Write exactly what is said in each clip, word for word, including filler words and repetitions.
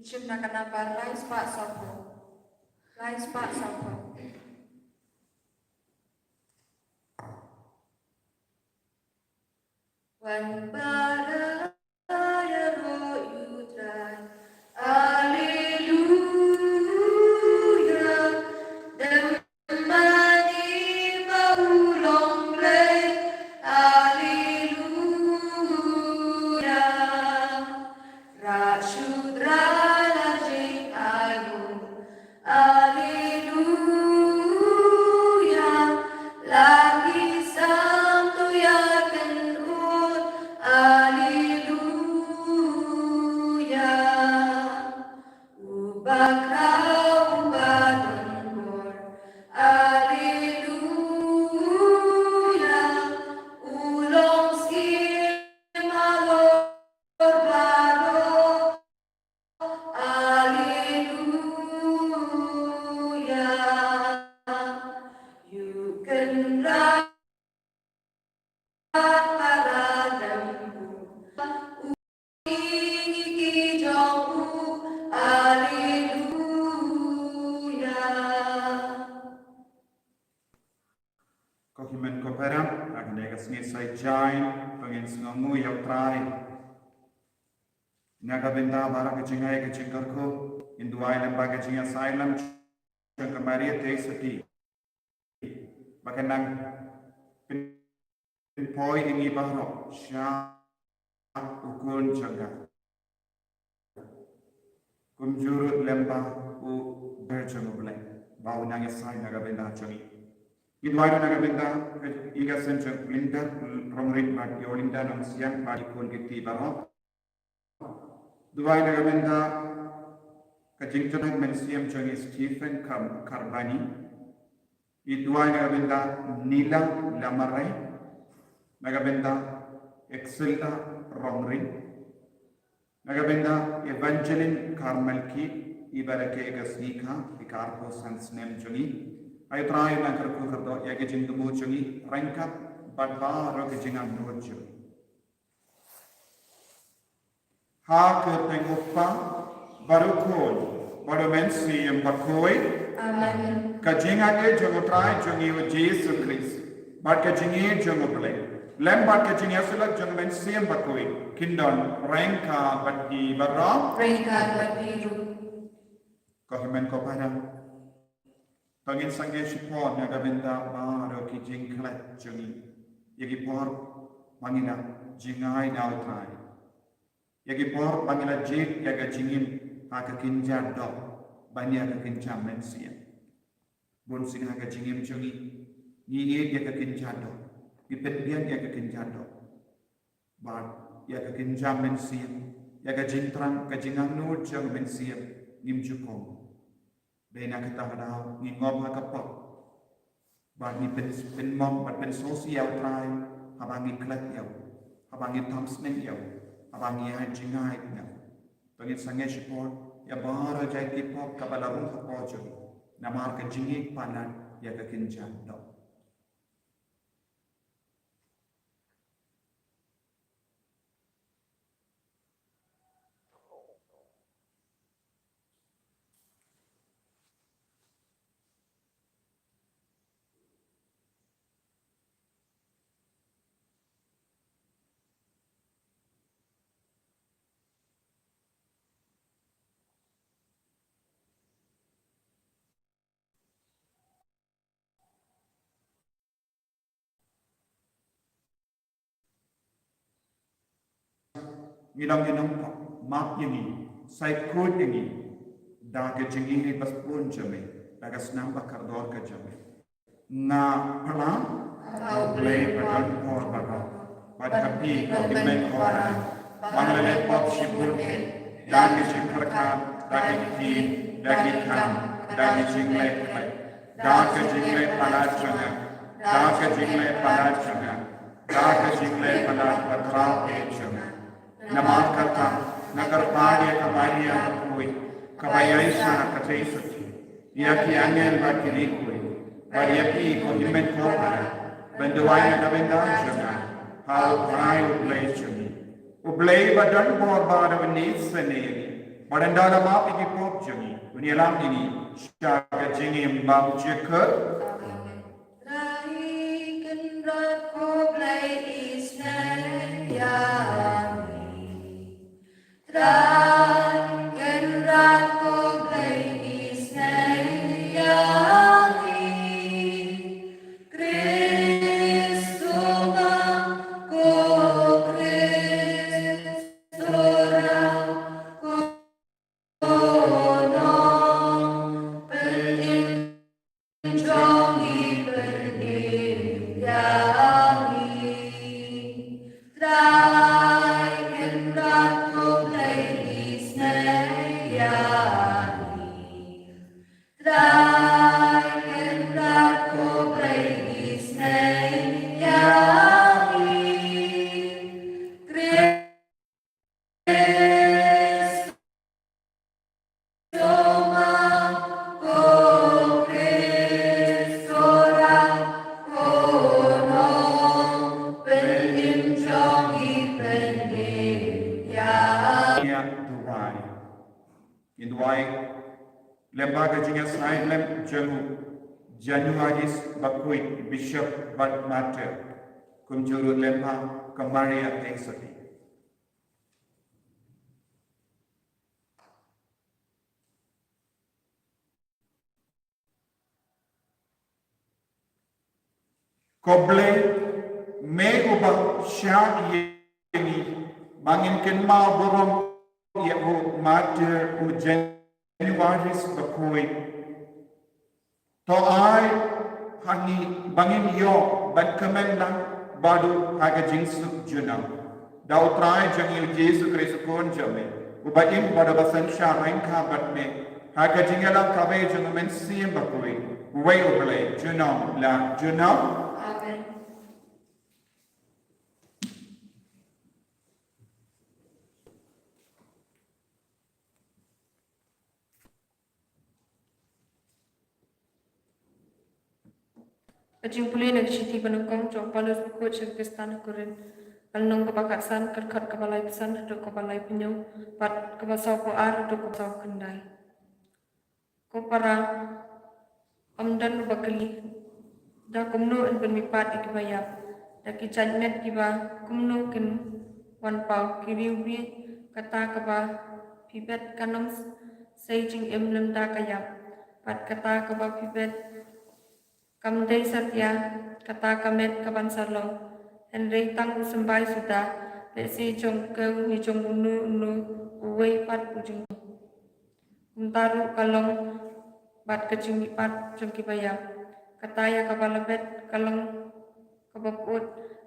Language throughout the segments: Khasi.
Shim na ka nambar lai spah sawphew. Lai spah sawphew. Wan para ïaroh ïa u Trai. Alleluia. Dem mane ba u long Blei. Alleluia. Rah shu trai la jing aiu. Alleluia. La ki sam to ïa kynnoh. Alleluia. U ba khraw u ba don bor. Alleluia. U long Syiem halor baroh. Alleluia. Ïa u Kynrad para lem u ïing ki jong u. Alleluia. Ko hynmen ko para, ha kane ka sngi Saitjaiñ, to ngin sngewnguh ïa u Trai. Na ka bynta baroh ka jingai ka jingkyrkhu, ngin duwai lem bad ka jingïasaid lem jong ka Maria Theisotti. Ba kan nang pynpoi ïa ngi baroh sha u khun jong ka. Kumjuh ruh lem bad u Ber jong u Blei. Ba un nang ïasaid na ka bynta jong ngi. Ngi duwai na ka bynta ïa ka seng jong u Linda Rongrit bad ïa u Linda Nongsiang bad ki khun ki kti baroh. Duwai na ka bynta ka jingïasaid mynsiem jong i Stephen Kam-, Karbani. Ngi duwai na ka bynta Nila Lamare. Na ka bynta Exilda Rongrit. Na ka bynta Evangeline Carmel Kit, iba da kiew ka sngi kha, i ka arphew san snem jong i. Ai Trai, nang kyrkhu kyrdoh ïa ka jingthmu jong i, ryngkat bad baroh ka jingangnud jong i. Ha ka kyrteng u Kpa, bad u Khun, bad u Mynsiem Bakhuid. Amen. Ka jingaiei jong u Trai jong ngi u Jisu Khrist, bad ka jingïeit jong u Blei, lem bad ka jingïasyllok jong u Mynsiem Bakhuid, kin don ryngkat bad phi baroh. Ryngkat bad phi ruh. Ko hynmen ko para, to ngin sangeh shipor na ka bynta baroh ki jingkhlaiñ jong ngi. Ïa ki por ba ngi la jingai na u Trai. Ïa ki por ba ngi la jied ïa ka jingim ha ka kynja doh ban ïa ka kynja mynsiem. Bun sien ha ka jingim jong ngi, ngi ïeit ïa ka kynja doh, ngi pynbiang ïa ka kynja doh. Bad ïa ka kynja mynsiem, ïa ka jingthrang, ka jingangnud jong mynsiem, ngim ju kohnguh. Dei na kata ka daw ngi ngop ha ka pop. Bad ngi pyn, pynmong bad pynsngewsih ïa u Trai haba ngi klet ïa u, haba ngi tam sneng ïa u, haba ngi ai jingngeit ïa u. To ngin sangeh shipor ïa baroh jait ki pop kaba la rung hapoh jong ngi namar ka jingïeit palat ïa ka kynja doh. Ngi dang ngi nang map ïa ngi, sa khuid ïa ngi da ka jingïeit ba sbun jong me, da ka snam ba kordor ka jong me. Nga pla ha U Blei ba don por baroh, bad ha phi ko hynmen ko para, ba nga la leh pop shibun, da ki jingpyrkhat, da ki ktien, da ki kam, da ki jingleh khlaiñ, da ka jingleh palat jong nga, da ka jingleh palat jong nga, da ka jingleh palat ba khraw eh jong nga. Namar kata, nga kyrpad ïa ka Maria bakhuid, kaba ïaishah ka Theisotti, ïa ki angel bad ki riewkhuid, bad ïa phi ko hynmen ko para, ban duwai na ka bynta jong nga ha U Trai U Blei jong ngi. U Blei ba don bor ba un ïeit sniew ïa ngi, Wat ynda la map ïa ki pop jong ngi, un ïalam ïa ngi sha ka jingim bymjukut. Amen. Trai Kynrad ko Blei isynei ïa ngi. Trai Kynrad ko Blei isynei ïa ngi. Khrist u ma, ko Khrist u ra, ko Ïa duwai. Ngin duwai lem bad ka jingïasaid lem jong u Januaris Bakhuid, Bishop bad Martyr, kumjuh ruh lem bad ka Maria Theisotti. Ko Blei, me uba shah ïa ngi ba ngin kynmaw burom ïa u Martyr u Januaris Bakhuid. To ai ha ngi ba ngin ïoh ban kmen lang bad u ha ka jingsuk junom. Da U Trai jong ngi U Jisu Khrist U Khun jong me, uba im bad uba synshar ryngkat bad me ha ka jingïalang kawei jong U Mynsiem Bakhuid, uwei U Blei, junom la junom. Amen. Ka jingpule na ka shithi ba nyngkong jong u Paulus bakhuid sha ki Khristan ha Korinth. Ka lynnong kaba khatsan, ka dkhot kaba laiphew san haduh kaba laiphew hynñiew, bad kaba sawphew ar haduh kaba sawphew khyndai. Ko para, ym don uba kylli, da kumno yn pynmihpat ïa kiba ïap, da ki jait met kiba kumno kin wan paw, ki riewbeiñ. Kata kaba phi bet kan ym sei jingim lymda ka ïap, bad kata kaba phi bet kam dei satia kata ka met kaban sa long. Hynrei tang u symbai suda, lehse jong kew ne jong uno uno uwei pat u jingdon. Kumta ruh ka long bad ka jingmihpat jong kiba ïap. Kata ïa kaba la bet ka long kaba pyut,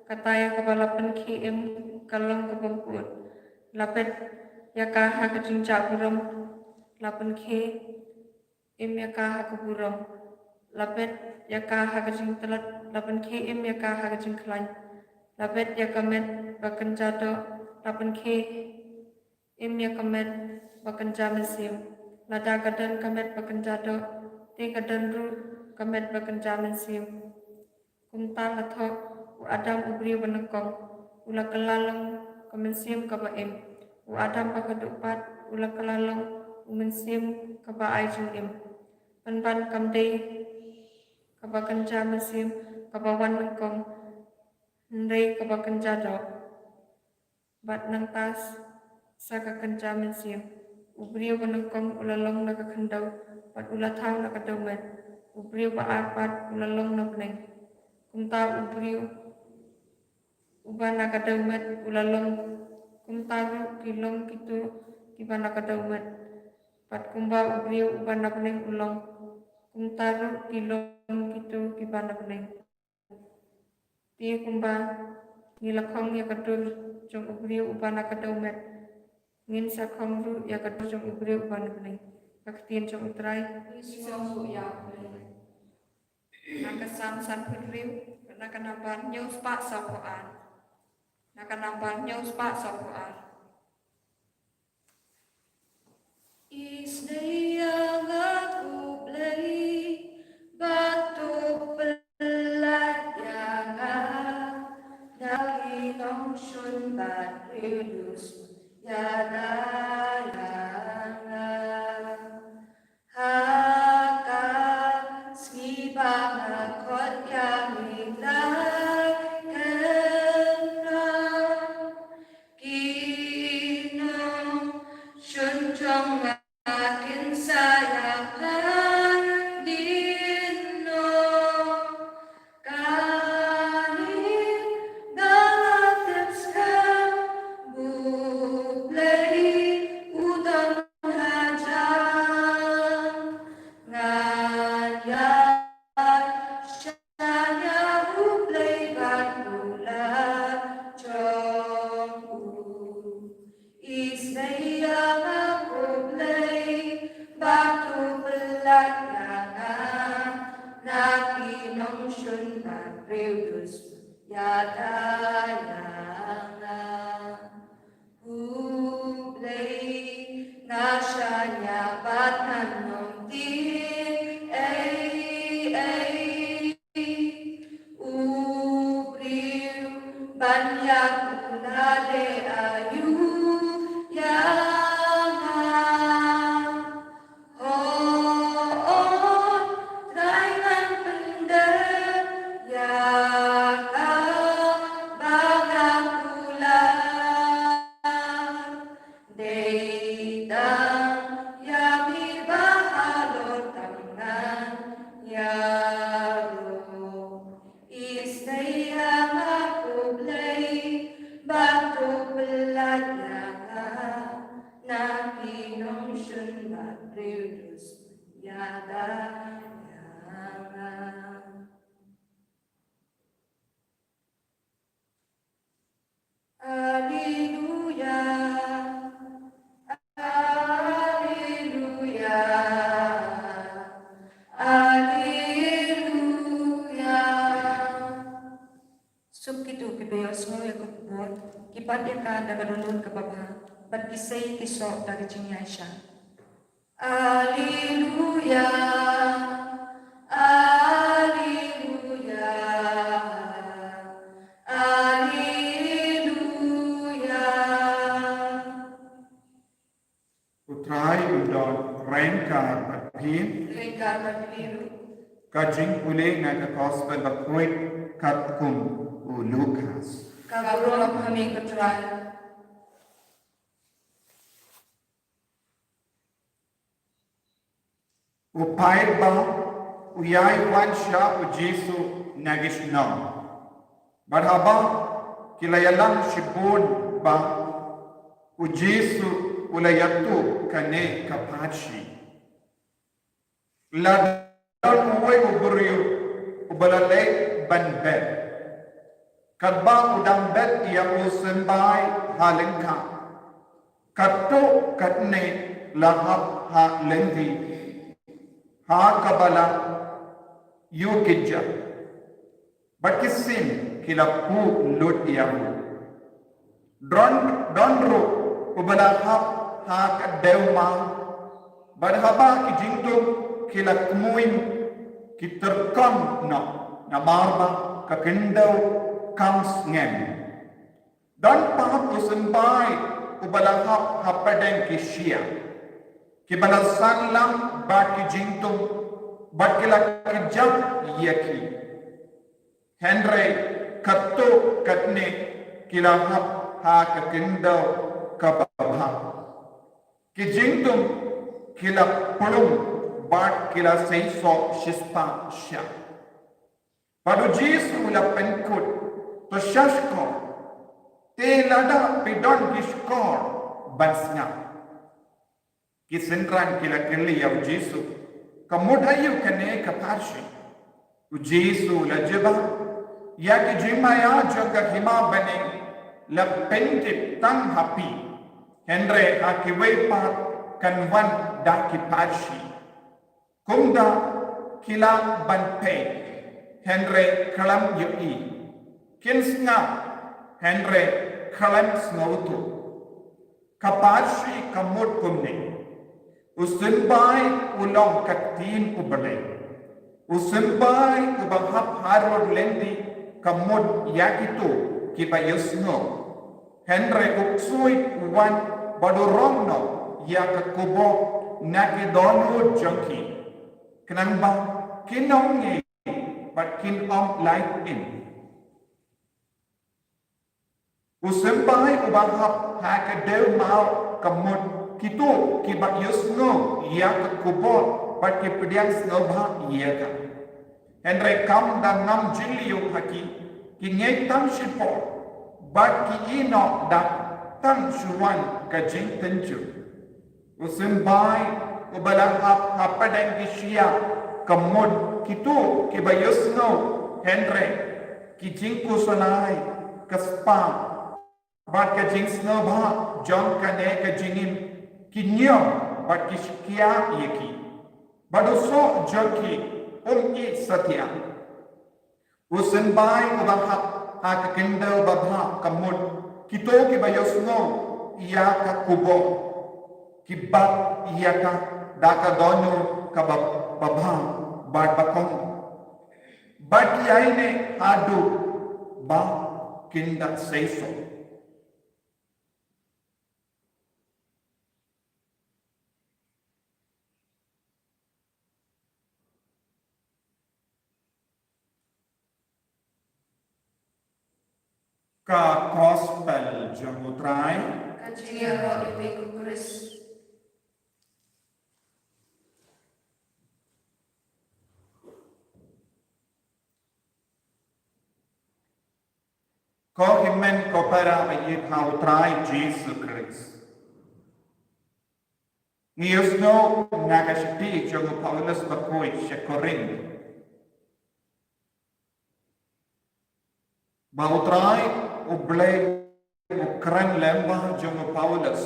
kata ïa kaba la pynkhie im ka long kaba pyut. La bet ïa ka ha ka jingjah burom, la pynkhie im ïa ka ha ka burom. La bet ïa ka ha ka jingtlot, la pynkhie im ïa ka ha ka jingkhlaiñ. La bet ïa ka met ba kynja doh, la pynkhie im ïa ka met ba kynja mynsiem. Lada ka don ka met ba kynja doh, te ka don ruh ka met ba kynja mynsiem. Kumta la thoh u Adam u briew ba nyngkong, u la kylla long ka mynsiem kaba im. U Adam ba haduh pat u la kylla long u mynsiem kaba ai jingim. Pynban kam dei kaba kynja mynsiem kaba wan nyngkong, hynrei kaba kynja doh. Bad nangta sa ka kynja mynsiem. U briew ba nyngkong u la long na ka khyndew, bad u la thaw na ka dewmet. U briew ba ar pat u la long na bneng. Kumta u briew uba na ka dewmet u la long, kumta ruh ki long kito kiba na ka dewmet. Bad kumba u briew uba na bneng u long, kumta ruh ki long kito kiba na bneng. Te kumba ngi la khong ïa ka dur jong u briew uba na ka dewmet, ngin sa khong ruh ïa ka dur jong u briew uba na bneng. Ka ktien jong U Trai. Ngi sngewbha ïa u Blei. Na ka Salm sanphew hynriew, na ka nambar hynñiew spah sawphew ar. Na ka nambar hynñiew spah sawphew ar. Isynei ïa nga ko Blei, bad to pyllait ïa nga na ki nongshun bad riew dustur. Ïada ïa ba nga khot ïa me la kynrad. Ki nongshun jong nga kin sa ïa nga hadien noh. Kane ba nga tip skhem ba U Blei u don hajan. Ngan ïa shaniah U Blei bad u la jong u. Isynei ïa nga ko Blei, ba to pynlait ïa nga na ki nongshun bad briew duh, ïada ïa nga. Ko Blei, nga shaniah bad ngan ym tip ei ei. U briew ban ïa u la dei aïu ïa nga. Hooid, Trai, ngan pyndep ïa ka ba nga kular. Dei tang ïa me ba halor tam ngan ïaroh. Isynei ïa nga ko Blei, ba to pynlait ïa nga na ki nongshun bad briew duh, ïada ïa nga. Alleluia. Alleluia. Alleluia. Suk kito kiba ïohsngew ïa ka khubor, ki bat ïa ka da ka dohnud kaba bha, bad ki sei ki soh da ka jingïaishah. Alleluia, alleluia, alleluia. U Trai un don ryngkat bad phi. Ryngkat bad phi ruh. Ka jingpule na ka Gospel bakhuid katkum u Lukas. Ka burom ha me ko Trai. U paidbah u ïai wan sha u Jisu na ki shnong. Bad haba ki la ïalang shibun bha, u Jisu u la ïathuh kane ka pharshi. La don uwei u briew uba la leit ban bet. Katba u dang bet ïa u symbai ha lyngkha, katto katne la hap ha lynti ha kaba la ïoh kjat. Bad ki sim ki la puh lut ïa u. Don, don ruh uba la hap ha ka dewmawh. Bad haba ki jingdum ki la kmuin, ki tyrkhong noh, namar ba ka khyndew kam sngem. Don pat u symbai uba la hap ha pdeng ki shyiap. Kiba la sanlang bad ki jingdum, bad ki la kjat ïa ki. Hynrei katto katne ki la hap ha ka khyndew kaba bha. Ki jingdum ki la pynlong bad ki la seisoh shispah shah. Bad u Jisu u la pynkut, to sngap shkor, te lada phi don ki shkor ban sngap. Ki synran ki la kylli ïa u Jisu, ka mut aïu kane ka pharshi? U Jisu u la jubab, ïa ki jingmaïa jong ka hima bneng la pyntip tang ha phi, hynrei ha kiwei pat kan wan da ki pharshi. Kumta ki lah ban peit, hynrei khlem ïohi, kin sngap, hynrei khlem sngewthuh. Ka pharshi ka mut kumne: U symbai u long ka ktien U Blei. U symbai uba hap harud lynti ka mut ïa kito kiba ïohsngew. Hynrei u ksuid u wan bad u rong noh ïa ka kpoh na ki dohnud jong ki, khnang ba kin ym ngeit bad kin ym lait im. U symbai uba hap ha ka dew maw ka mut, kito kiba ïohsngew ïa ka khubor bad ki pdiang sngewbha ïa ka. Hynrei kam da ngam jylliew ha ki, ki ngeit tang shipor bad ki ïehnoh da tang shuwa ka jingtynjuh. U symbai uba la hap hapdeng ki shyiap ka mut, kito kiba ïohsngew, hynrei ki jingkhuslai, ka spah bad ka jingsngewbha jong kane ka jingim ki niam bad ki shkia ïa ki, bad u soh jong ki um ïeit satia. U symbai uba hap ha ka khyndew babha ka mut, kito kiba ïohsngew ïa ka khubor, ki bat ïa ka da ka dohnud kaba babha bad bakong, bad ki ïaineh haduh ba kin da seisoh. Ka Gospel jong u Trai. Ka jingïaroh ïa me ko Khrist. Ko hynmen ko para ba ïeit ha u Trai Jisu Khrist. Ngi ïohsngew na ka shithi jong u Paulus bakhuid sha Korinth, ba u Trai U Blei u kren lyngba jong u Paulus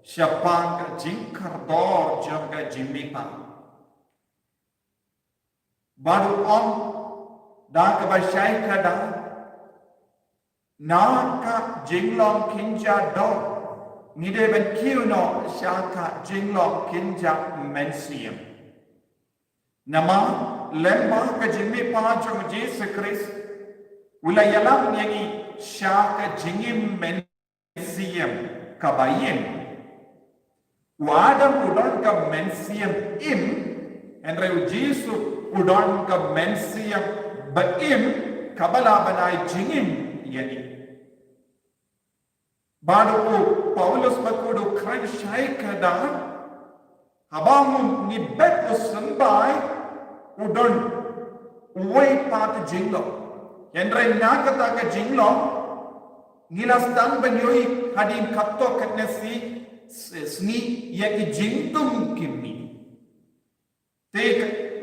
shaphang ka jingkordor jong ka jingmihpat. Bad u ong da kaba shai khadar, na ka jinglong kynja doh ngi dei ban kiew noh sha ka jinglong kynja mynsiem. Namar lyngba ka jingmihpat jong u Jisu Khrist, u la ïalam ïa ngi sha ka jingim mynsiem kaba im. U Adam u don ka mynsiem im, hynrei u Jisu u don ka mynsiem ba im, kaba lah ban ai jingim ïa ngi. Bad u Paulus bakhuid u kren shai khadar, haba ngi bet u symbai u don uwei pat u jinglong. Hynrei na kata ka jinglong ngi la sdang ban ïohi hadien katto katne sngi, sngi ïa ki jingdum ki miet. Te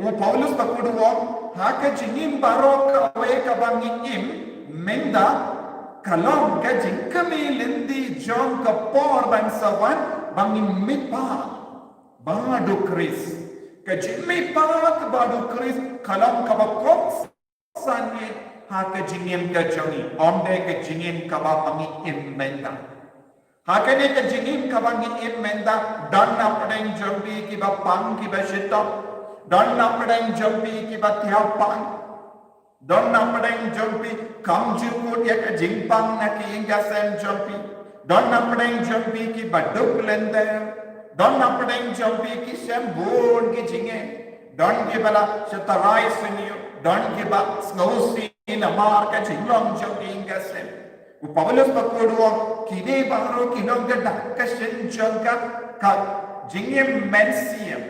u Paulus bakhuid u ong, ha ka jingim baroh kawei kaba ngi im mynta, ka long ka jingkmie lynti jong ka por ban sa wan ba ngin mihpat bad u Khrist. Ka jingmihpat bad u Khrist ka long kaba kongsan ïa ha ka jingim ka jong ngi, ym dei ka jingim kaba ma ngi im mynta. Ha kane ka jingim kaba ngi im mynta, don na pdeng jong phi kiba pang kiba shitom, don na pdeng jong phi kiba thiah pang, don na pdeng jong phi kam ju kut ïa ka jingpang na ki ïing ka sem jong phi, don na pdeng jong phi kiba duk lynter, don na pdeng jong phi ki shem bun ki jingeh, don kiba la shatrai sniew, don kiba sngewsih namar ka jinglong jong ki ïing ka sem. U Paulus bakhuid u ong, kine baroh ki long ka dak ka shin jong ka, ka jingim mynsiem.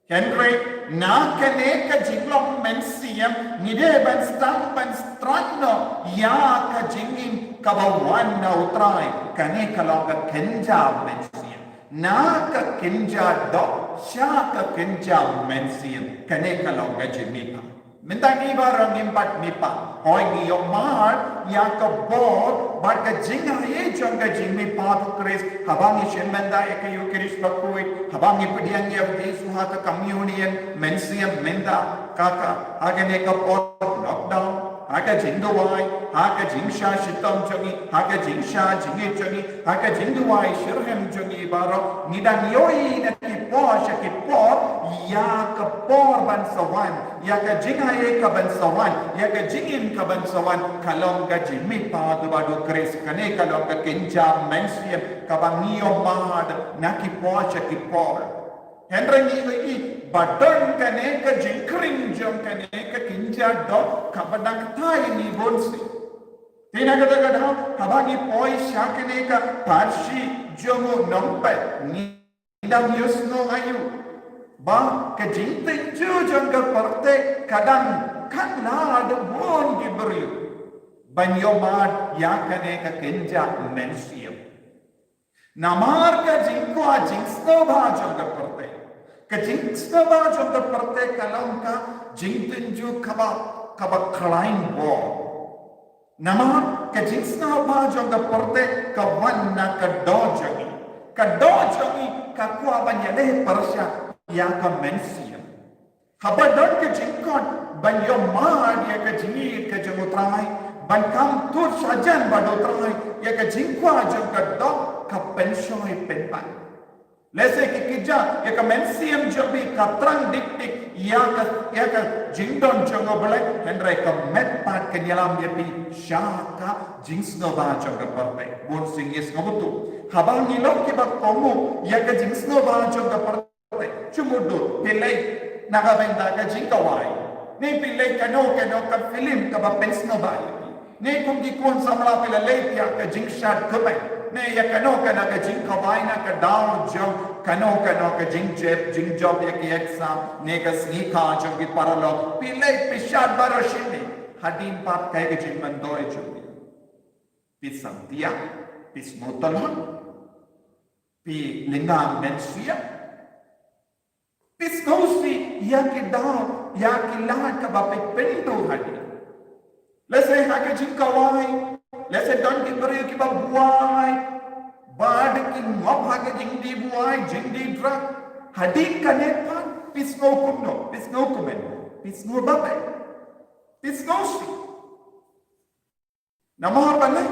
Hynrei na kane ka jinglong mynsiem ngi dei ban sdang ban straight noh ïa ka jingim kaba wan na u Trai, kane ka long ka kynja mynsiem. Na ka kynja doh sha ka kynja mynsiem, kane ka long ka jingmihpat. Mynta ngi baroh ngim pat mihpat, hooid ngi ïohmad ïa ka bor bad ka jingaiei jong ka jingmihpat u Khrist, haba ngi shim bynta ïa ka Eucharist bakhuid, haba ngi pdiang ïa u Jisu ha ka communion mynsiem mynta, kata ha kane ka por lockdown, ha ka jingduwai, ha ka jingshah shitom jong ngi, ha ka jingshah jingit jong ngi, ha ka jingduwai shitrhem jong ngi baroh, ngi dang ïohi na ki por sha ki por ïa ka por ban sa wan, ïa ka jingaiei ka ban sa wan, ïa ka jingim ka ban sa wan, ka long ka jingmihpat bad u Khrist, kane ka long ka kynja mynsiem kaba ngi ïohmad na ki por sha ki por. Hynrei ngi ïohi ba don kane ka jingkhring jong kane ka kynja jingïadong kaba dang kata ïa ngi bun sien. Te na kata ka daw, haba ngi poi sha kane ka parshi jong u nongpeit, ngi dang ïohsngew aïu ba ka jingtynjuh jong ka pyrthei ka dang kylla da bun ki briew ban ïohmad ïa kane ka kynja mynsiem. Namar ka jingkwah jingsngewbha jong ka pyrthei, ka jingsngewbha jong ka pyrthei ka long ka jingtynjuh kaba, kaba khlaiñ bor. Namar ka jingsngewbha jong ka pyrthei ka wan na ka doh jong ngi. Ka doh jong ngi ka kwah ban ïaleh pyrshah ïa ka mynsiem. Haba don ka jingkhot ban ïohmad ïa ka jingïeit ka jong U Trai, ban kham tur shajan bad U Trai, ïa ka jingkwah jong ka doh ka pynshoi pynban. Lehse ki kjat ïa ka mynsiem jong phi ka thrang dik dik ïa ka, ïa ka jingdon jong U Blei, hynrei ka met pat kan ïalam ïa phi sha ka jingsngewbha jong ka pyrthei. Bun sien ngi sngewthuh, haba ngi long kiba kohnguh ïa ka jingsngewbha jong ka pyrthei, shu mutdur phi leit na ka bynta ka jingkawai, ne phi leit kano kano ka film kaba pynsngewbha ïa phi, ne kum ki khun samla phi la leit ïa ka jingshad kmen, ne ïa kano kano ka jingkawai na ka daw jong kano kano ka jingjop, jingjop ïa ki exam, ne ka sngi kha jong ki paralok, phi leit phi shad baroh shane. Hadien pat kaei ka jingmyntoi jong phi? Phi samtiah, phi sngewtynnad, phi lynga mynsiem, phi sngewsih ïa ki daw, ïa ki lad kaba phi pynduh hadien. Lehse ha ka jingkawai, lehse don ki briew kiba buaid bad ki ngop ha ka jingdie buaid, jingdie drug. Hadien kane pat phi sngew kumno? Phi sngew kmen? Phi sngew babe? Phi sngewsih? Namar balei?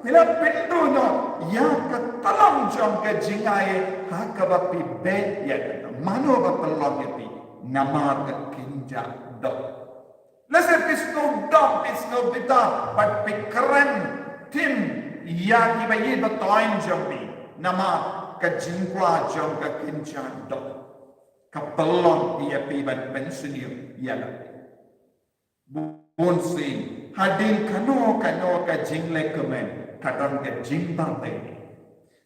Phi la pynduh noh ïa ka tlong jong ka jingaiei ha kaba phi beh ïa kata. Mano ba pynlong ïa phi? Namar ka kynja doh. Lehse phi sngew doh, phi sngew bitar, bad phi kren tim ïa kiba ïeit ba thoiñ jong phi. Namar ka jingkwah jong ka kynja doh ka pynlong ïa phi ban pynsniew ïa lade. Bun sien hadien kano kano ka jingleh kmen ka don ka jingbabe.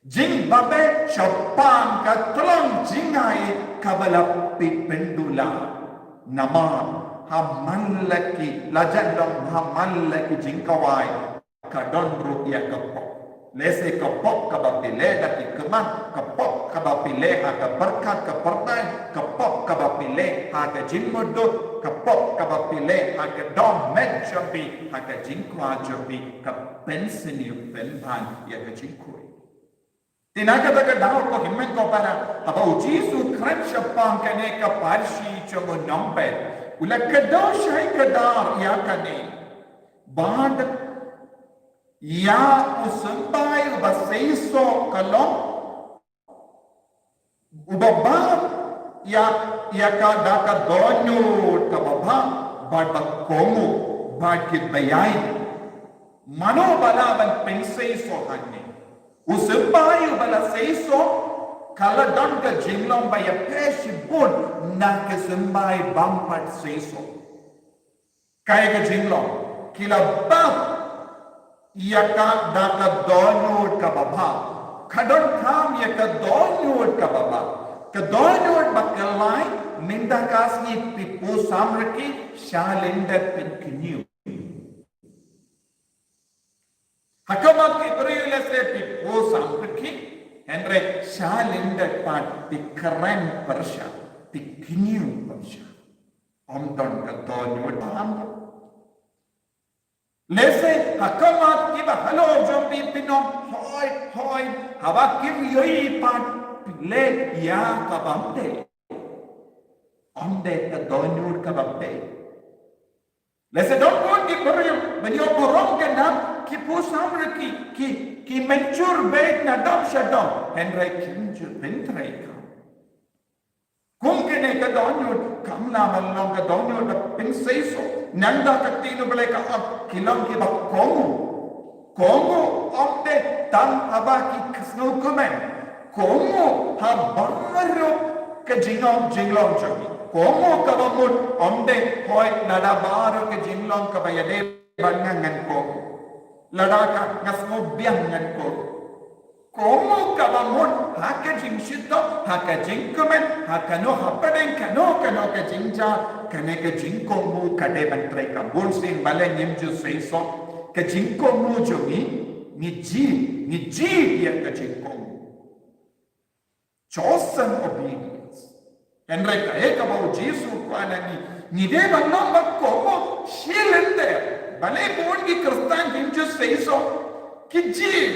Jingbabe shaphang ka tlong jingaiei kaba la phi pynduh lad. Namar ha man la ki, la jan long ha man la ki jingkawai, ka don ruh ïa ka pop. Lehse ka pop kaba phi leh da ki khmat, ka pop kaba phi leh ha ka pyrkhat ka pyrthai, ka pop kaba phi leh ha ka jingmutdur, ka pop kaba phi leh ha ka dohnud jong phi, ha ka jingkwah jong phi, ka pynsniew pynban ïa ka jingkhuid. Te na kata ka daw ko hynmen ko para, haba U Jisu u kren shaphang kane ka parshi jong u nongpeit, u la kdew shai kdar ïa kane. Bad ïa u symbai uba seisoh ka long uba bam ïa, ïa ka da ka dohnud kaba bha bad ba kohnguh bad ki baïaid. Mano ba lah ban pynseisoh hangne? U symbai uba la seisoh ka la don ka jinglong ba ïapher shibun na ki symbai bym pat seisoh. Kaei ka jinglong? Ki la bam ïa ka da ka dohnud kaba bha. Ka donkam ïa ka dohnud kaba bha. Ka dohnud ba ka lai, mynta ka sngi phi pus samrkhie, shah lyndet phin kynñiew. Ha khmat ki briew lehse phi pus samrkhie, hynrei shah lyndet pat phi kren pyrshah, phi kynñiew pyrshah. Ym don ka dohnud ba bha. Lehse ha khmat kiba halor jong phi phin ong hooid hooid, haba kim ïohi pat phi leh ïa ka bymdei. Ym dei ka dohnud ka bymdei. Lehse don bun ki briew ban ïoh burom ka nam, ki pus samrkhie, ki, ki mynjur beit na dong sha dong, hynrei kim ju pyntrei kam. Kum kane ka dohnud kam lah ban long ka dohnud ba pynseisoh. Nangta ka ktien U Blei ka ong ki long kiba kohnguh. Kohnguh ym dei tang haba ki sngewkmen. Kohnguh ha baroh ka jingong jinglong jong ki. Komo kaba mut, ym dei hoi lada baroh ka jinglong kaba ïadei bad nga ngan komo. Lada ka nga sngewbiang ngan komo. Komo kaba mut, ha ka jingshitom, ha ka jingkmen, ha kano hapdeng kano kano ka jingjia, kane ka jingkomo ka dei ban trei ka bun sien. Balei ngim ju seisoh? Ka jingkomo jong ngi, ngi jied, ngi jied ïa ka jingkomo. Chosen obedience. Hynrei kaei kaba u Jisu u kwah na ngi, ngi dei ban long ba komo shi lynter. Balei bun ki Khristan kim ju seisoh? Ki jied,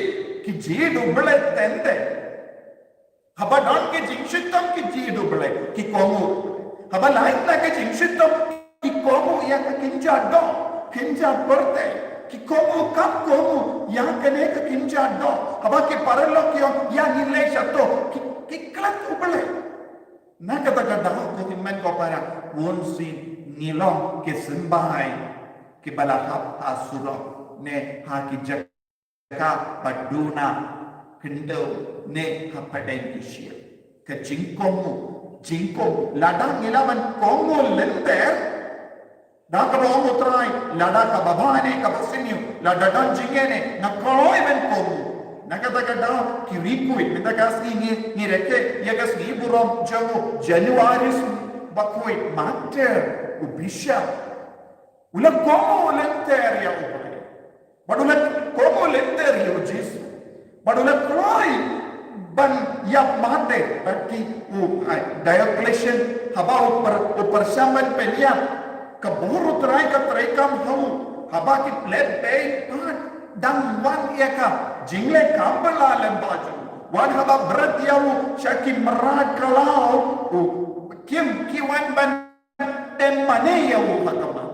ki jied U Blei teng teng. Haba don ki jingshitom ki jied U Blei, ki komo. Haba lait na ki jingshitom ki komo ïa ka kynja doh, kynja pyrthei. Ki komo, kam komo ïa kane ka kynja doh. Haba ki paralok ki ong ïa ngi leit shato, ki, ki klet U Blei. Na kata ka daw ko hynmen ko para, bun sien ngi long ki symbai kiba la hap ha surok ne ha ki jaka ba duna khyndew ne hapdeng ki syiar. Ka jingkomo, jingkomo, lada ngi lah ban komo lynter, da kaba ong U Trai, lada kaba bha ne kaba sniew, lada don jingeh ne, nga kloi ban komo. Na kata ka daw ki riewkhuid, mynta ka sngi ngi, ngi rakhe ïa ka sngi burom jong u Januaris Bakhuid, martyr, u bishar. U la komo lynter ïa U Blei. Bad u la komo lynter ïa u Jisu. Bad u la kloi ban ïap martyr bad ki u, ai, Diocletian, haba u pyrshang ban pynïap, ka bor U Trai ka treikam ha u. Haba ki plet bei pat, dang wan ïa ka jingleh kam bylla lem bajong. Wat haba bret ïa u sha ki mrad khlaw, u kim, ki wan ban tep mane ïa u ha ka mat.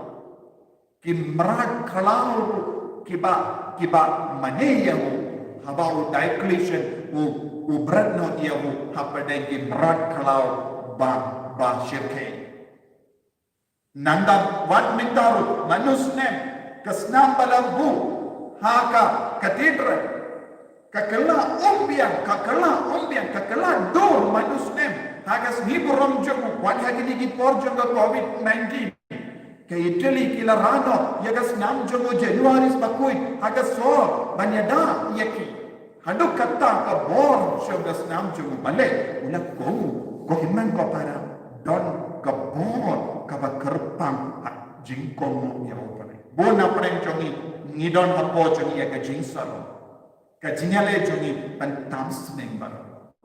Ki mrad khlaw kiba, kiba mane ïa u. Haba u Diocletian u, u bret noh ïa u hapdeng ki mrad khlaw ba, ba shyrkhei. Nangta wat mynta ruh mano snem ka snam ba la buh ha ka cathedral. Ka kylla umbiang, ka kylla umbiang, ka kylla dur mano snem. Ha ka sngi burom jong u, wat ha kine ki por jong ka covid nineteen. Ka Italy ki la rah noh ïa ka snam jong u Januaris Bakhuid ha ka sor ban ïada ïa ki. Haduh katta ka bor jong ka snam jong u, balei? U la komo. Ko hynmen ko para, don ka bor kaba kyrpang ha jingkomo ïa U Blei. Bun na pdeng jong ngi, ngi don hapoh jong ngi ïa ka jingsarong. Ka jingïaleh jong ngi ban tam sneng baroh.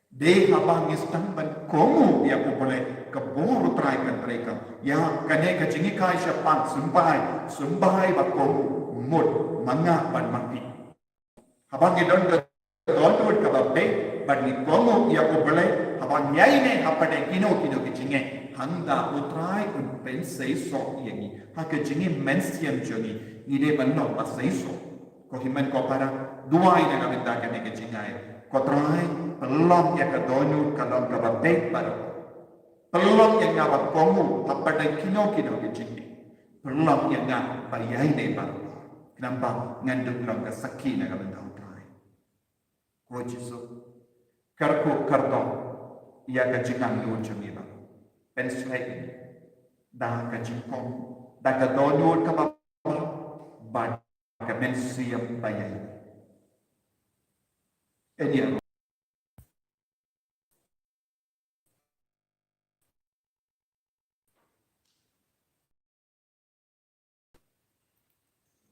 Dei haba ngi sdang ban komo ïa U Blei, ka bor U Trai kan treikam. Ïa kane ka jinghikai shaphang symbai, symbai ba komo, mut ma nga bad ma phi. Haba ngi don ka dohnud kaba beit bad ngi komo ïa U Blei, haba ngi ïaineh hapdeng kino kino ki jingeh, hangta U Trai un pynseisoh ïa ngi. Ha ka jingim mynsiem jong ngi, ngi dei ban long ba seisoh. Ko hynmen ko para, duwai na ka bynta kane ka jingai. Ko Trai, pynlong ïa ka dohnud ka long kaba beit baroh. Pynlong ïa nga ba komo hapdeng kino kino ki jingeh. Pynlong ïa nga ba ïaineh baroh. Khnang ba ngan dup long ka sakhi na ka bynta U Trai. Ko Jisu, kyrkhu kyrdoh ïa ka jingangnud jong ngi baroh. Pynshlei ïa ngi da ka jingkomo, da ka dohnud kaba bha bad ka mynsiem ba ïaineh. Ïa ngi ruh.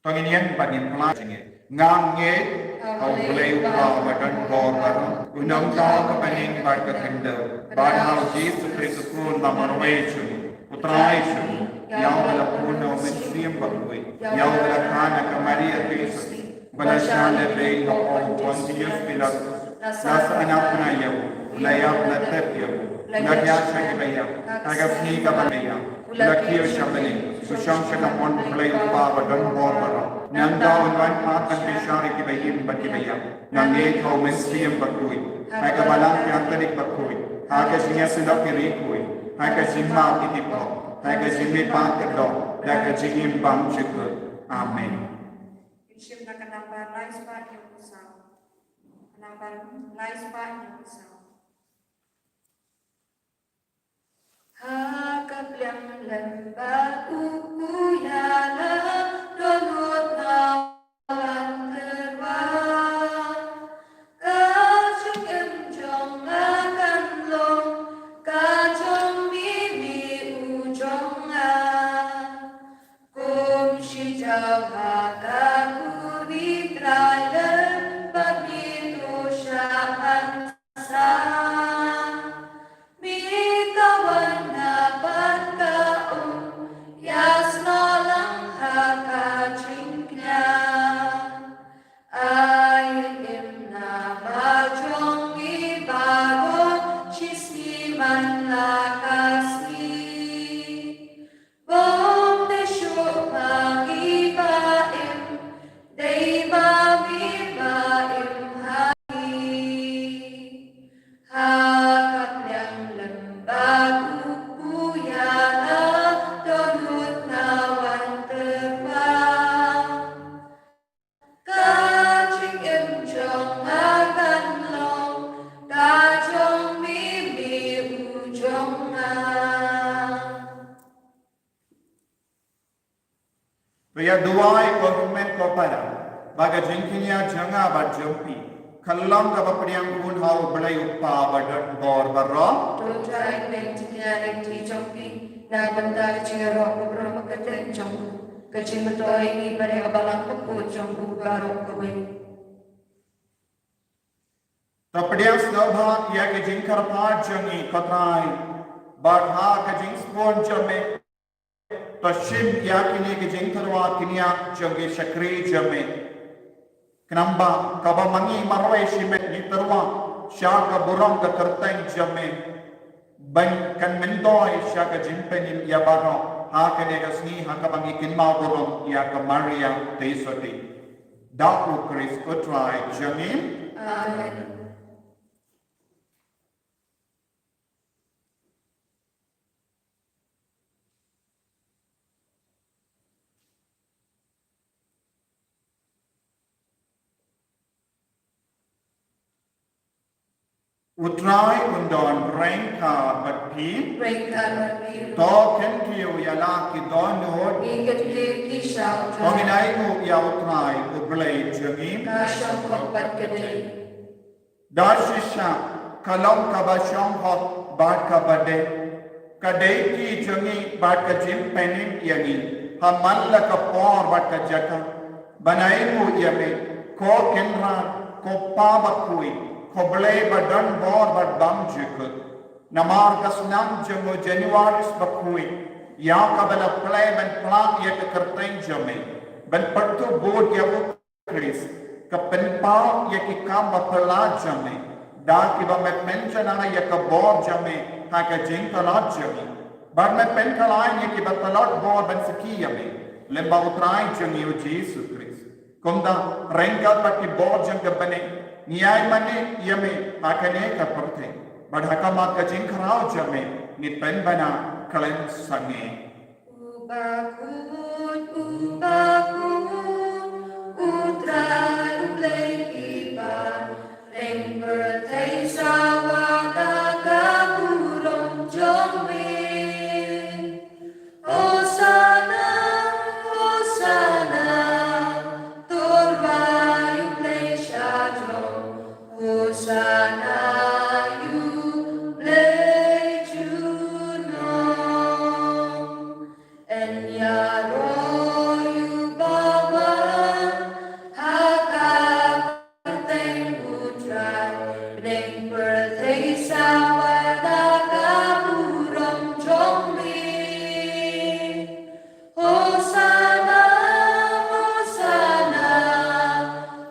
To ngin ïeng bad ngin pynlait jingngeit. Nga ngeit ha U Blei U Kpa uba don bor baroh, u nongthaw ka bneng bad ka khyndew, bad ha U Jisu Khrist u Khun ba marwei jong U Trai jong ngi, ïa uba la pun na U Mynsiem Bakhuid, ïa uba la kha na ka Maria ka Ïosephine, ba la shah lehbeiñ hapoh u Pontius Pilatus, la sahnarphna ïa u, la ïap, la tep ïa u, la thiah sha kiba ïap, ha ka sngi kaba la ïap u la kiew sha bneng, u shong sha ka mon U Blei U Kpa uba don bor baroh. Nangta un wan pat ban bishar ïa kiba im bad kiba ïap. Nga ngeit ha U Mynsiem Bakhuid, ha ka Balang Katholik bakhuid, ha ka jingïasyllok ki riewkhuid, ha ka jingmap ïa ki pop, ha ka jingmihpat kyrdoh, da ka jingim bymjukut. Amen. Ngin shim na ka nambar lai spah hynñiew phew saw. Ka nambar lai spah hynñiew phew saw. Ha ka pliang lem bad u kpu ïa la dohnud na wan tyrwa. Ka jingim jong nga kan long ka jong me, me u jong nga. Kum shi jaw ha ka kur, me Trai lem bad me to shah ban sah. Me to wan na bad ka um, ïa snoh lang ha ka jingkñia. Ai im na ba jong ngi baroh, shi sngi man la ka sngi. Bym dei shuh ma ngi ba im, dei ma me ba im ha ngi. Ha ka pliang lem bad u kpu ïa la dohnud na wan tyrwa. Ka jingim jong nga kan long ka jong me, me u jong nga. To ïa duwai ko hynmen ko para ba ka jingkñia jong nga bad jong phi kan long kaba pdiang khun ha U Blei U Kpa badonbor baroh. To Trai, jingkñia lynti jong phi na bynta ka jingïaroh baroh ka dei jong u, ka jingmyntoi ïa ngi bad ïa ka balang bakhuid jong u baroh kawei. To pdiang sngewbha ïa ka jingkyrpad jong ngi ko Trai, bad ha ka jingsbun jong me to shim ïa kine ki jingtyrwa kñia jong ki shakri jong me. Khnang ba kaba ma ngi marwei shimet ngi tyrwa sha ka burom ka kyrteng jong me, ban kan myntoi sha ka jingpynim ïa baroh ha kane ka sngi ha kaba ngi kynmaw burom ïa ka Maria Theisotti. Da U Khrist U Trai jong ngi. Amen. U Trai un don ryngkat bad phi. Ryngkat bad phi. To kyntiew ïa la ki dohnud. Ngi kyntiew ki sha U Trai. To ngin ainguh ïa U Trai U Blei jong ngi. Ka shong hok bad ka dei. Da shisha ka long kaba shong hok bad kaba dei, ka dei ki jong ngi bad ka jingpynim ïa ngi ha man la ka por bad ka jaka, ban ainguh ïa me, ko Kynrad, ko Pa bakhuid, ko Blei badonbor bad bymjukut. Namar ka snam jong u Januaris bakhuid ïa kaba la plie ban pynlah ïa ka kyrteng jong me, ban pyrtuh bud ïa u Khrist, ka pynpaw ïa ki kam ba phylla jong me, da kiba me pynjanai ïa ka bor jong me ha ka jingtlot jong ngi. Bad me pynkylla ïa kiba tlot bor ban sakhi ïa me lyngba U Trai jong ngi U Jisu Khrist. Kumta ryngkat bad ki bor jong ka bneng, ngi ai mane ïa me ha kane ka pyrthei, bad ha khmat ka jingkhraw jong me ngi pynbna khlem sangeh. U bakhuid, u bakhuid, U Trai U Blei hi ba ring pyrthei sawa da ka burom jong me. Hosana, Hosana, to rwai U Blei sha jrong. Hosana ïa U Blei junom. Yn ïaroh ïa u ba wan ha ka kyrteng U Trai. Bneng pyrthei sawa da ka burom jong me. Hosana, Hosana,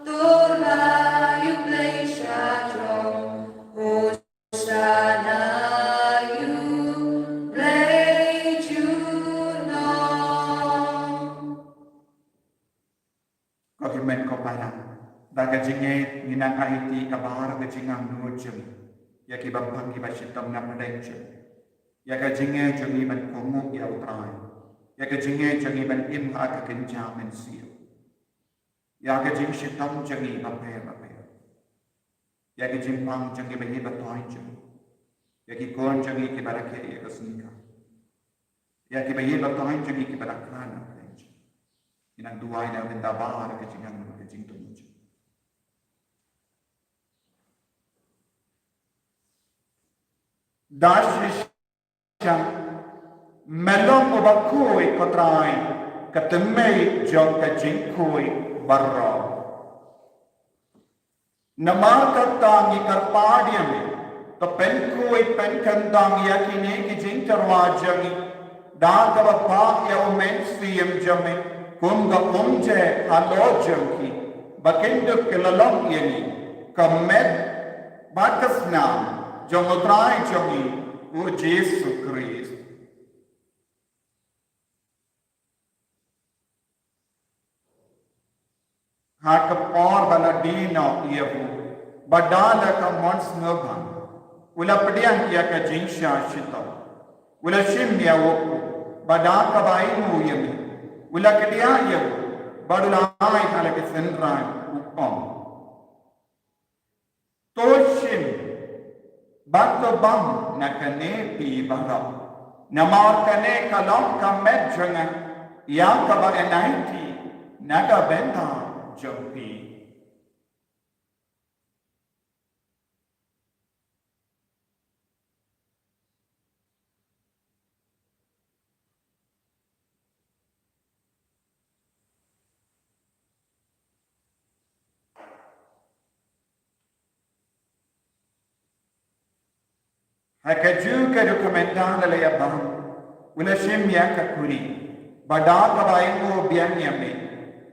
to rwai U Blei sha jrong. Hosana ïa U Blei junom. Ko hynmen ko para, da ka jingngeit ngi nang aiti kaba ha ka jingangnud jong ngi ïa ki bymman kiba shitom na pdeng jong ngi, ïa ka jingngeit jong ngi ban kohnguh ïa U Trai, ïa ka jingngeit jong ngi ban im ha ka kynja mynsiem, ïa ka jingshitom jong ngi bapher bapher, ïa ka jingpang jong ngi ba ïeit ba thoh jong ngi, Ïa ki khun jong ngi kiba rakhe ïa ka sngewthuh. Ïa kiba ïeit ba khun jong ngi kiba rakhe na ka jingim. Ngi nang duwai na ka bynta baroh ka jingim ka jingthoh. Da shisha me long uba khuid ko Trai, ka tymmen jong ka jingkhuid baroh. Namar kata ngi kyrpad ïa me, to pynkhuid pynkyndang ïa kine ki jingtyrwa jong ngi da kaba phah ïa u Mynsiem jong me kum ka umjer halor jong ki, ba kin dup ki la long ïa ngi ka met bad ka snam jong u Trai jong ngi u Jisu Khrist. Ha ka por ba la die noh ïa u, ba da la ka mon sngewbha, u la pdiang ïa ka jingshah shitom, u la shim ïa u, ba da kaba ainguh ïa me, u la kdiah ïa u, bad u la ai ha la ki synran, u ong: To shim bad to bam na kane phi baroh. Namar kane ka long ka met jong nga, ïa kaba yn aiti na ka bynta jong phi. Ha kajuh ka dei ka mynta la la ïa bam, u la shim ïa ka kuri, bad da kaba ainguh biang ïa me,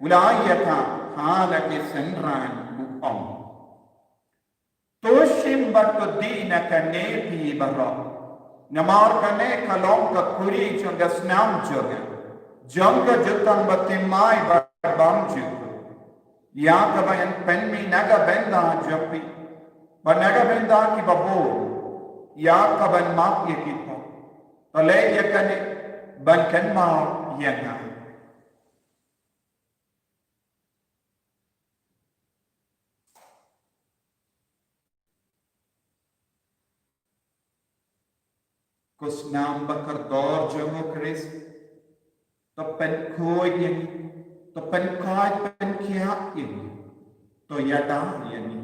u la ai ïa ka ha la ki synran, u ong: To shim bad to die na kane phi baroh. Namar kane ka long ka kuri jong ka snam jong nga, jong ka jutang bathymmai bad bymjukut, ïa kaba yn pynmih na ka bynta jong phi bad na ka bynta kiba bun, ïa kaban map ïa ki pop. To leh ïa kane ban kynmaw ïa nga. Ko snam ba kordor jong u Khrist, to pynkhuid ïa ngi, to pynkhuid pynkhiah ïa ngi, to ïada ïa ngi.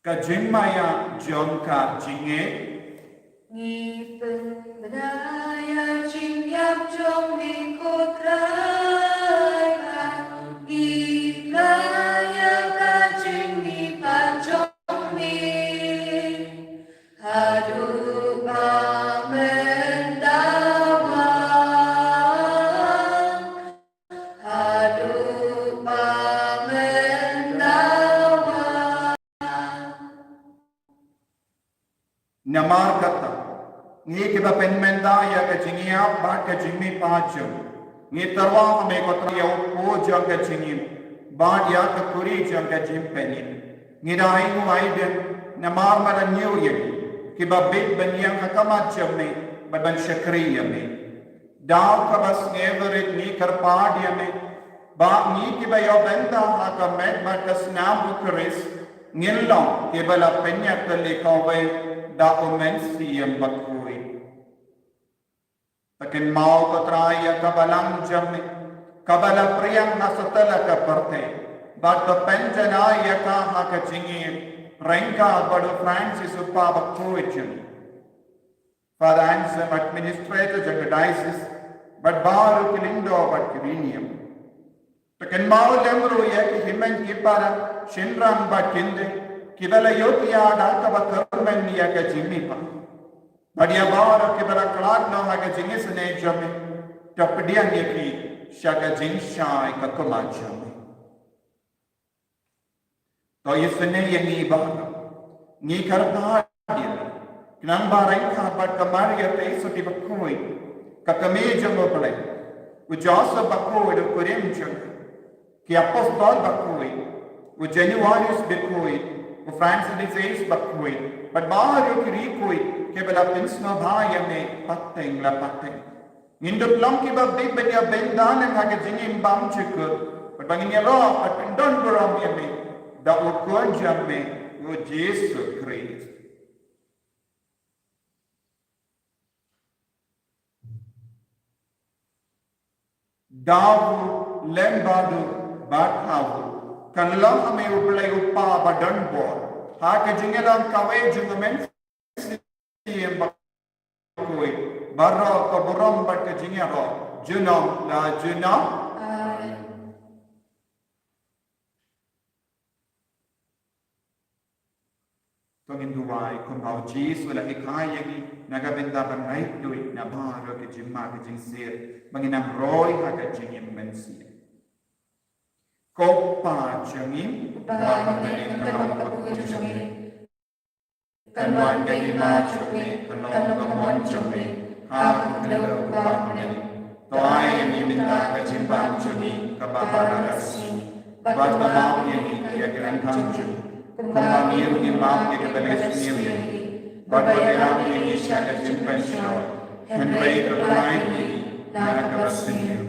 Ka jingmaïa jong ka jingngeit. Ngi pynbna ïa ka jingïap jong me ko Trai, ngi pynbna ïa ka jingmihpat jong me haduh ba men dawa. Haduh ba men dawa. Namar kata, ngi kiba pynmynta ïa ka jingïap bad ka jingmihpat jong ngi, ngi tyrwa ha me ko Trai ïa u kpu jong ka jingim bad ïa ka kuri jong ka jingpynim. Ngi da ainguh aidien namar me la ñiew ïa ngi kiba bieit ban ïeng ha khmat jong me bad ban shakri ïa me. Da kaba sngewrit ngi kyrpad ïa me ba ngi kiba ïoh bynta ha ka met bad ka snam u Khrist, ngin long kiba la pynïatylli kawei da u Mynsiem Bakhuid. To kynmaw ko Trai ïa ka balang jong me kaba la pyrshang ha satlak ka pyrthei, bad to pynjanai ïa ka ha ka jingim ryngkat bad u Francis u kpa bakhuid jong me, Father Anselm, administrator jong ka diocese, bad baroh ki lyngdoh bad ki riewniam. To kynmaw lem ruh ïa ki hynmen ki para, shynrang bad kynthei kiba la ïoh ïa da kaba kyrmen ïa ka jingmihpat. Bad ïa baroh kiba la khlad noh ha ka jingisynei jong me, to pdiang ïa ki sha ka jingshai ka khmat jong me. To isynei ïa ngi baroh. Ngi kyrpad ïa me, khnang ba ryngkat bad ka Maria Theisotti bakhuid, ka kmie jong U Blei, u Joseph bakhuid u kurim jong u, ki apostol bakhuid, u Januarius bakhuid, u Francis de Sales bakhuid, bad baroh ki riewkhuid kiba la pynsngewbha ïa me pateng la pateng. Ngin dup long kiba bit ban ïa bynta lem ha ka jingim bymjukut, bad ba ngin ïaroh bad pyndon burom ïa me da u Khun jong me, u Jisu Khrist. Da u lem bad u bad ha u, kan long ha me u Blei u Kpa badonbor, ha ka jingïalang kawei jong u Mynsiem Bakhuid, baroh ka burom bad ka jingïaroh junom la junom. Amen. To ngin duwai kumba u Jisu u la hikai ïa ngi, na ka bynta ban ïaid duwai na baroh ki jingma ki jingshitom, ba ngin nang roi ha ka jingim mynsiem. Ko Pa jong ngi, uba ha bneng, kan long ka burom jong me. Kan wan ka hima jong me, kan long ka mon jong me, ha ka khyndew uba ha bneng. To ai ïa ngi mynta ka jingbam jong ngi kaba ha ka sngi. Bad to map ïa ngi ïa ki kyrteng jong ngi, kumba ngi ruh ngi map ïa kiba sniew ïa ngi. Bad wat ïalam ïa ngi sha ka jingpynshoi, hynrei to pynlait ïa ngi na kaba sniew.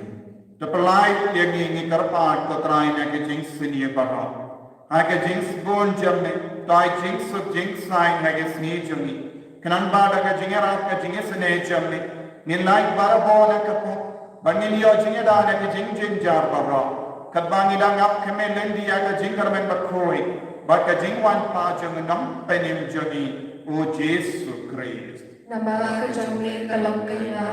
To pynlait ïa ngi, ngi kyrpad ko Trai, na ka jingsniew baroh. Ha ka jingsbun jong me, to ai jingsuk jingsaiñ ha ka sngi jong ngi. Khnang ba da ka jingïarap ka jingisynei jong me, ngin lait barabor na ka pop, ba ngin ïoh jingïada na ki jingjynjar baroh, katba ngi dang ap kmen lynti ïa ka jingkyrmen bakhuid bad ka jingwan pat jong u Nongpynim jong ngi, u Jisu Khrist. Namar ka jong me ka long ka hima,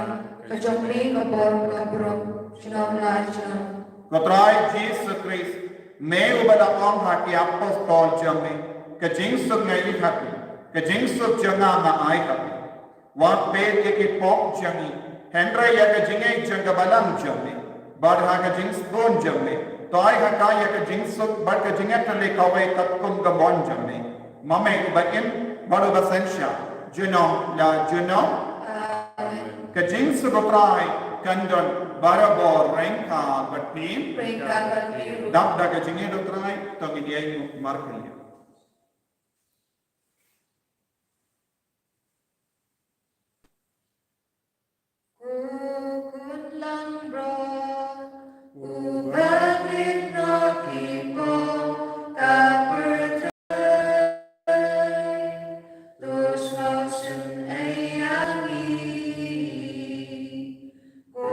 ka jong me ka bor, ka burom, junom la junom. Ko Trai Jisu Khrist, me uba la ong ha ki apostol jong me, ka jingsuk nga ai ha phi, ka jingsuk jong nga nga ai ha phi. Wat peit ïa ki pop jong ngi, hynrei ïa ka jingngeit jong ka balang jong me. Bad ha ka jingsbun jong me, to ai ha ka ïa ka jingsuk bad ka jingïatylli kawei katkum ka mon jong me. Ma me uba im bad uba synshar, junom la junom. Amen. Ka jingsuk u Trai kan don barabor ryngkat bad phi. Ryngkat bad phi ruh. Dap da ka jingïeit u Trai, to ngin ïeng markylliang. Ko Khun langbrot, uba kit noh ki pop ka pyrthei, to sngewsynei ïa ngi. Ko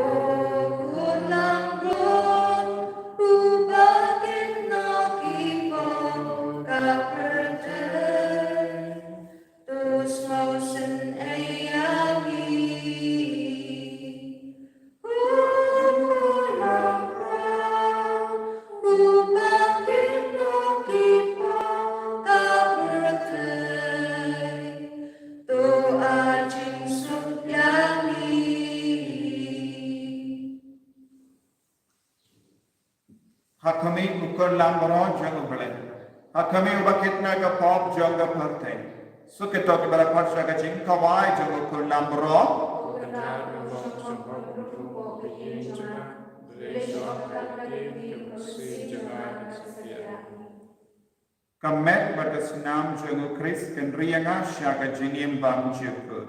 Khun langbrot, uba kit noh ki pop ka pyrthei, to sngewsynei ïa ngi. Ko Khun langbrot, uba kit noh ki pop ka pyrthei, to ai jingsuk ïa ngi. Ha khmih, ko Khun langbrot jong U Blei. Ha khmih, uba kit na ka pop jong ka pyrthei. Suk ïa kito kiba la khot sha ka jingkhawai jong ko Khun langbrot. Ka met bad ka snam jong U Khrist kan ri ïa nga sha ka jingim bymjukut.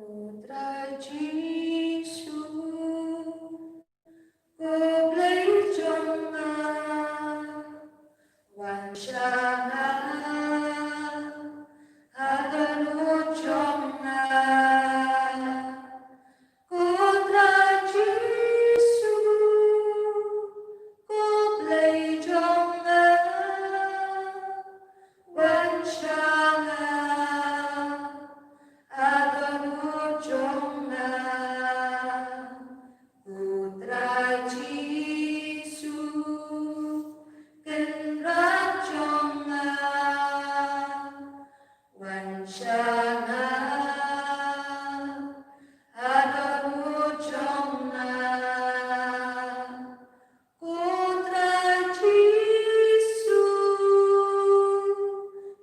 Trai Jisu, ko Blei jong nga, wan sha nga, ha ka dohnud jong nga. Ko Trai Jisu, ko Blei jong nga, wan sha nga, ha ka dohnud jong nga. Ko Trai Jisu, Kynrad jong nga, wan sha nga, ha ka dohnud jong nga. Ko Trai Jisu,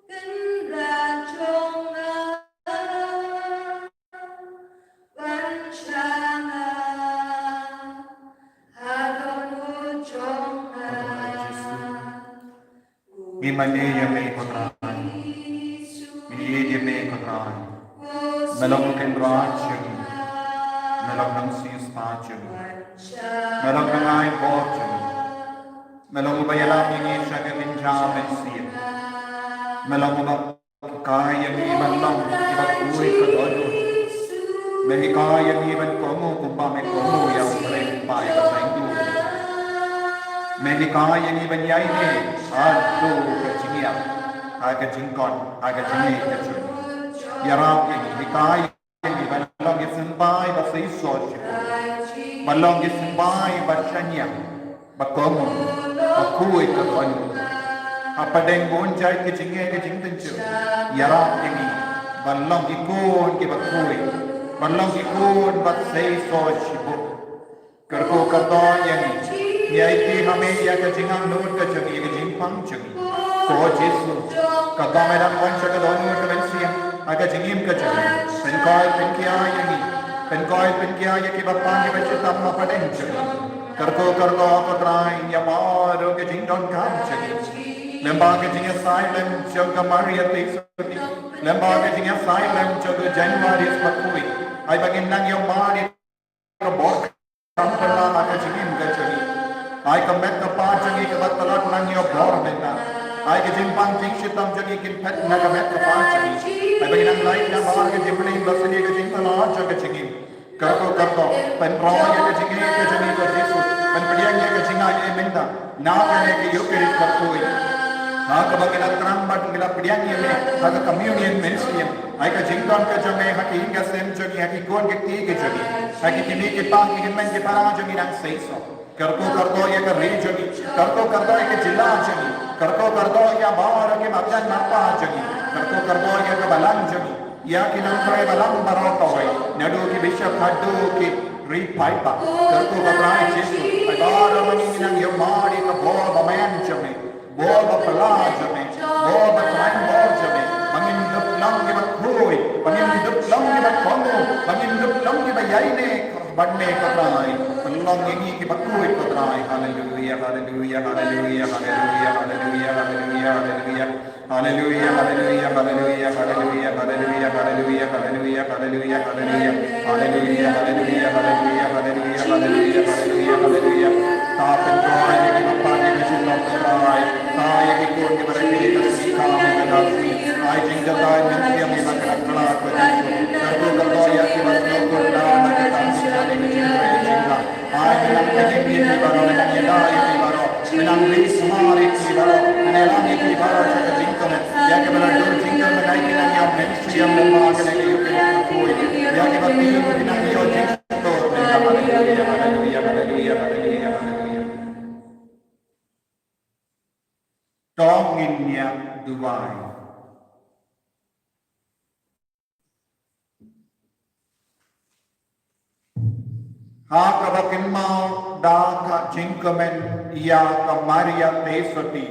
Kynrad jong nga, wan sha nga, ha ka dohnud jong nga. Ngi mane ïa me ko Trai. Ngi ïeit ïa me ko Trai. Me long Kynrad jong ngi. Me long Nongsiewspah jong ngi. Me long Nongaibor jong ngi. Me long uba ïalap ïa ngi sha ka kynja mynsiem. Me long uba hikai ïa ngi ban long kiba khuid ka dohnud. Me hikai ïa ngi ban kohnguh kumba me kohnguh ïa u Blei Kpa Ïaid Basaiñ. Me hikai ïa ngi ban ïaineh haduh ka jingïap, ha ka jingkot, ha ka jingïeit ka jong. Ïarap ïa ngi, hikai ïa ngi ban long ki symbai ba seisoh shibun, ban long ki symbai ba shaniah, ba kohnguh, ba khuid ka dohnud. Hapdeng bun jait ki jingeh ki jingtynjuh, ïarap ïa ngi ban long ki khun kiba khuid, ban long ki khun ba seisoh shibun. Kyrkhu kyrdoh ïa ngi. Ngi aiti ha me ïa ka jingangnud ka jong ngi, ïa ka jingpang jong ngi. Ko Jisu, kaba me dang wan sha ka dohnud ka mynsiem ha ka jingim ka jong ngi, pynkoit pynkhia ïa ngi. Pynkoit pynkhia ïa kiba pang, kiba shitom hapdeng jong ngi. Kyrkhu kyrdoh ko Trai ïa baroh ka jingdonkam jong ngi. Lyngba ka jingïasaid lem jong ka Maria Theisotti, lyngba ka jingïasaid lem jong u Januarius bakhuid, ai ba ngin nang ïoh mane ka bor kam pynlong ha ka jingim ka jong ngi. Ai ka met ka phad jong ngi kaba tlot nang ïoh bor mynta. Ai ka jingpang jingshitom jong ngi kin phet na ka met ka phad jong ngi. Ai ba ngin nang lait namar ka jingpynlong ba sniew ka jingpynlong jong ka jingim. Kyrkhu kyrdoh, pynroi ïa ka jingim ka jong ngi ko Jisu. Pynpdiang ïa ka jingai mynta na kane ka Eucharist bakhuid. Ha kaba ngi la kren bad ngi la pdiang ïa me ha ka communion mynsiem. Ai ka jingdon ka jong me ha ka ïing ka sem jong ngi, ha ki khun ki kti ki jong ngi, ha ki kmie ki kpa ki hynmen ki para jong ngi nang seisoh. Kyrkhu kyrdoh ïa ka ri jong ngi, kyrkhu kyrdoh ïa ka jylla jong ngi, kyrkhu kyrdoh ïa baroh ki marjan marpa jong ngi, kyrkhu kyrdoh ïa ka balang jong ngi, ïa ki nongtrei balang baroh kawei, naduh ki bishop haduh ki ri paidbah. Kyrkhu ko Trai Jisu, ai baroh ma ngi nang ïoh mane ka bor ba men jong me. Bor ba pla jong me, bor ba khlaiñ bor jong me, ba ngin dup long kiba khuid, ba ngin dup long kiba kohnguh, ba ngin dup long kiba ïaineh bad me ko Trai. Pynlong ïa ngi kiba khuid ko Trai. Haleluia, haleluia, haleluia, haleluia, haleluia, haleluia, haleluia. Haleluia, haleluia, haleluia, haleluia, haleluia, haleluia, haleluia, haleluia, haleluia, haleluia, haleluia, haleluia, haleluia, haleluia, haleluia. Ta pyntrei ïa kiba pan ïa ka shitom Trai. Ta ïa ki khun kiba rkhie ka sngi kam ka dang sngi. Ai jingjatai mynsiem ïa la ka dang khlad ka jingkut. Kyrkhu kyrdoh ïa kiba sngewkun da na ka tang ki jingtrei jingkhlad. Ai, me nang pynïap ïa ki baroh, me nang ïada ïa ki baroh, me nang ri sumar ïa ki baroh, me nang ïalam ïa ki baroh sha ka jingkmen. Ïa kiba la dur jingkmen, ai ki nang ïoh mynsiem lyngba kane ka Eucharist bakhuid. Ïa kiba tim ki nang ïoh jingshukor. Haleluia, haleluia, haleluia, haleluia, haleluia. To ngin ïa duwai. Ha kaba kynmaw da ka jingkmen ïa ka Maria Theisotti,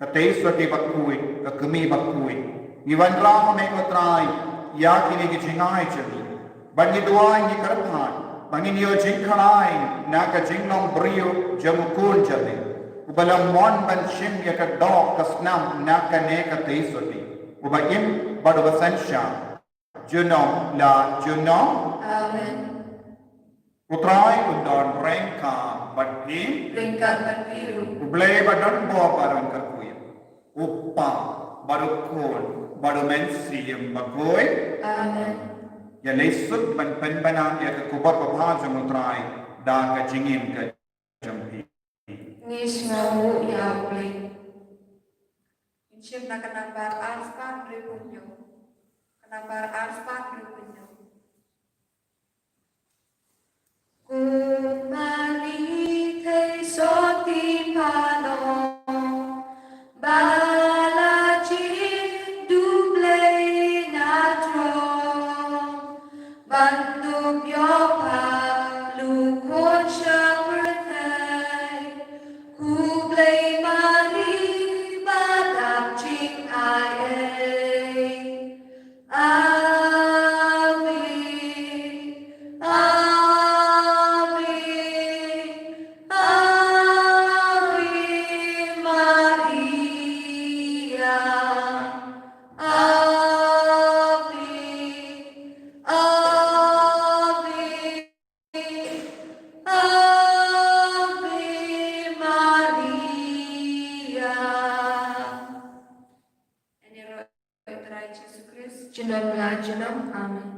ka Theisotti bakhuid, ka kmie bakhuid. Ngi wanrah ha me ko Trai ïa kine ki jingai jong ngi. Bad ngi duwai, ngi kyrpad ba ngin ïoh jingkhlaiñ na ka jinglong briew jong u khun jong me, uba la mon ban shim ïa ka doh ka snam na kane ka Theisotti, uba im bad uba synshar. Junom la junom. Amen. U Trai un don ryngkat bad phi. Ryngkat bad phi ruh. U Blei ba don bor ba ryngkat bad phi. U Kpa bad u Khun bad u Mynsiem Bakhuid. Amen. Ïa lei suk ban pynbna ïa ka khubor babha jong u Trai da ka jingim ka jong phi. Ngi sngewnguh ïa u Blei. Ngin shim na ka nambar arspah hynriewphew hynñiew. Ka nambar arspah hynriewphew hynñiew. Ko Mari thei soti phanong ba la jin dup Blei na throng. Ban dup ïoh pha lu khun sha pyrthei. Ko Blei Mari ba dap jingai ei. Ave, Ave, Ave Maria. Ave, Ave, Ave Maria. Ïaroh ïa u Trai Jisu Khrist, junom la junom. Amen.